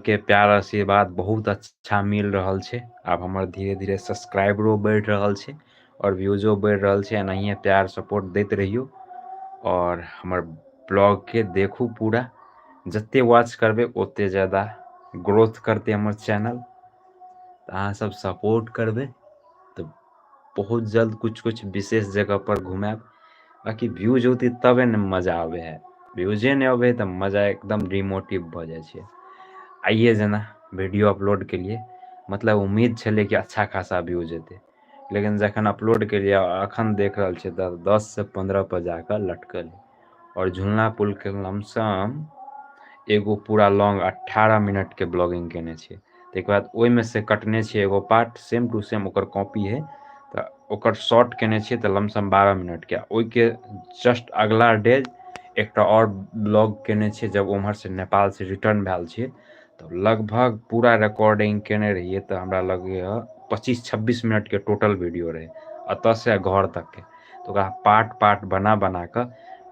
के प्यार आशीर्वाद बहुत अच्छा मिल रहल छै। आब हमर धीरे धीरे सब्सक्राइबरो बढ़ि रहल छै आओर व्यूजो बढ़ि रहल छै। एनाहिए प्यार सपोर्ट दैत रहियौ आओर हमर ब्लॉगके देखू पूरा। जते वॉच करबै ओते ज्यादा ग्रोथ करतै हमर चैनल। तऽ अहाँ सब सपोर्ट करबै तऽ बहुत जल्द कुछ कुछ विशेष जगह पर घुमायब। बाँकी व्यूज औतै तबे ने मजा आबै है, व्यूजे नहि अबै है तऽ मजा एकदम डिमोटिव भऽ जाइ छै। आइए जेना वीडियो अपलोड केलियै, मतलब उम्मीद छलै कि अच्छा खासा व्यूज एतै, लेकिन जखन अपलोड केलियै अखन देख रहल छियै तऽ 10 से 15 पर जाकऽ लटकल है। आओर झुलना पुलके लमसम एगो पूरा लॉन्ग 18 मिनटके ब्लॉगिंग केने छियै। ताहिके बाद ओहिमे से कटने छियै एगो पार्ट, सेम टू सेम ओकर कॉपी है, तऽ ओकर शॉर्ट केने छियै तऽ लमसम 12 मिनटके। ओहिके जस्ट अगला डे एकटा आओर ब्लॉग केने छियै, जब ओम्हरसँ नेपालसँ रिटर्न भेल छियै तऽ लगभग पूरा रिकॉर्डिंग केने रहियै तऽ हमरा लगैए 25-26 मिनटके टोटल वीडियो रहै एतऽसँ घर तकके। तऽ ओकरा पार्ट पार्ट बना बना कऽ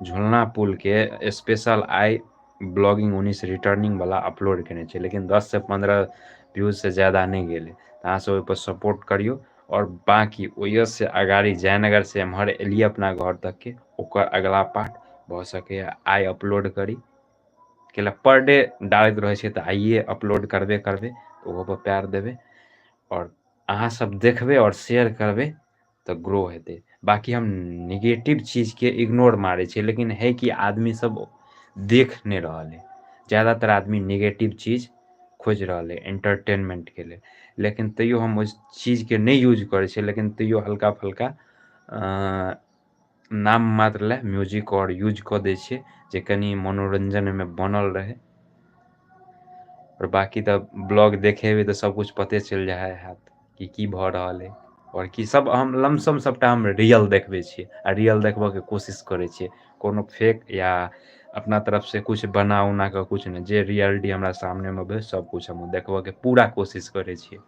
झुलना पुलके स्पेशल आइ ब्लॉगिंग 19 रिटर्निंग वाला अपलोड केने छियै, लेकिन 10 से 15 व्यूजसँ ज्यादा नहि गेलै। तऽ अहाँ सब ओहिपर सपोर्ट करियौ। आओर बाँकी ओहिसँ अगाड़ी जयनगर से एम्हर एलियै अपना घर तकके ओकर अगला पार्ट भऽ सकैए आइ अपलोड करी, कैला पर डे डालैत रहै छै तऽ आइए अपलोड करबे करबै, तऽ ओहोपर प्यार देबै आओर अहाँ सब देखबै आओर शेयर करबै तऽ ग्रो हेतै। बाँकी हम निगेटिव चीजके इग्नोर मारै छियै, लेकिन है कि आदमी सब देख नहि रहल है, ज्यादातर आदमी निगेटिव चीज खोजि रहल है एंटरटेनमेंटके लेल। लेकिन तैयो हम ओहि चीजके नहि यूज करै छियै, लेकिन तैयो हल्का फल्का नाम मात्र लए म्यूजिक आओर यूज कऽ दै छियै जे कनि मनोरञ्जन ओहिमे बनल रहै। आओर बाँकी तऽ ब्लॉग देखेबै तऽ सबकिछु पते चलि जाइ हैत कि की भऽ रहल है आओर की सब। हम लमसम सबटा हम रियल देखबै छियै आ रियल देखबऽके कोशिश करै छियै, कोनो फेक या अपना तरफसँ किछु बना उना कऽ किछु नहि, जे रियलिटी हमरा सामनेमे भेल सबकिछु हम देखबऽके पूरा कोशिश करै छियै।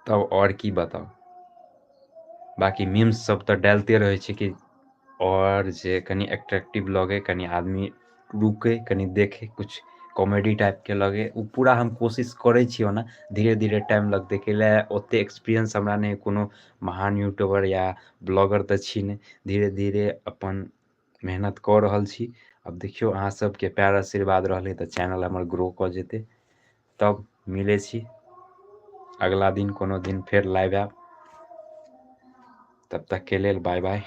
तब आओर की बताउ, बाँकी मीम्स सब तऽ डालिते रहै छै कि आओर जे कनि एट्रैक्टिव लगै, कनि आदमी रुकै, कनि देखै, किछु कॉमेडी टाइपके लगै, ओ पूरा हम कोशिश करै छी। ओना धीरे धीरे टाइम लगतै, कैला ओतेक एक्सपीरियंस हमरा नहि, कोनो महान यूट्यूबर या ब्लॉगर तऽ छी नहि। धीरे धीरे अपन मेहनत कऽ रहल छी। आब देखियौ अहाँ सबके प्यार आशीर्वाद रहलै तऽ चैनल हमर ग्रो कऽ जेतै। तब मिलै छी अगला दिन, कोनो दिन फेर लाइव आयब। तब तक के लेल बाय बाय।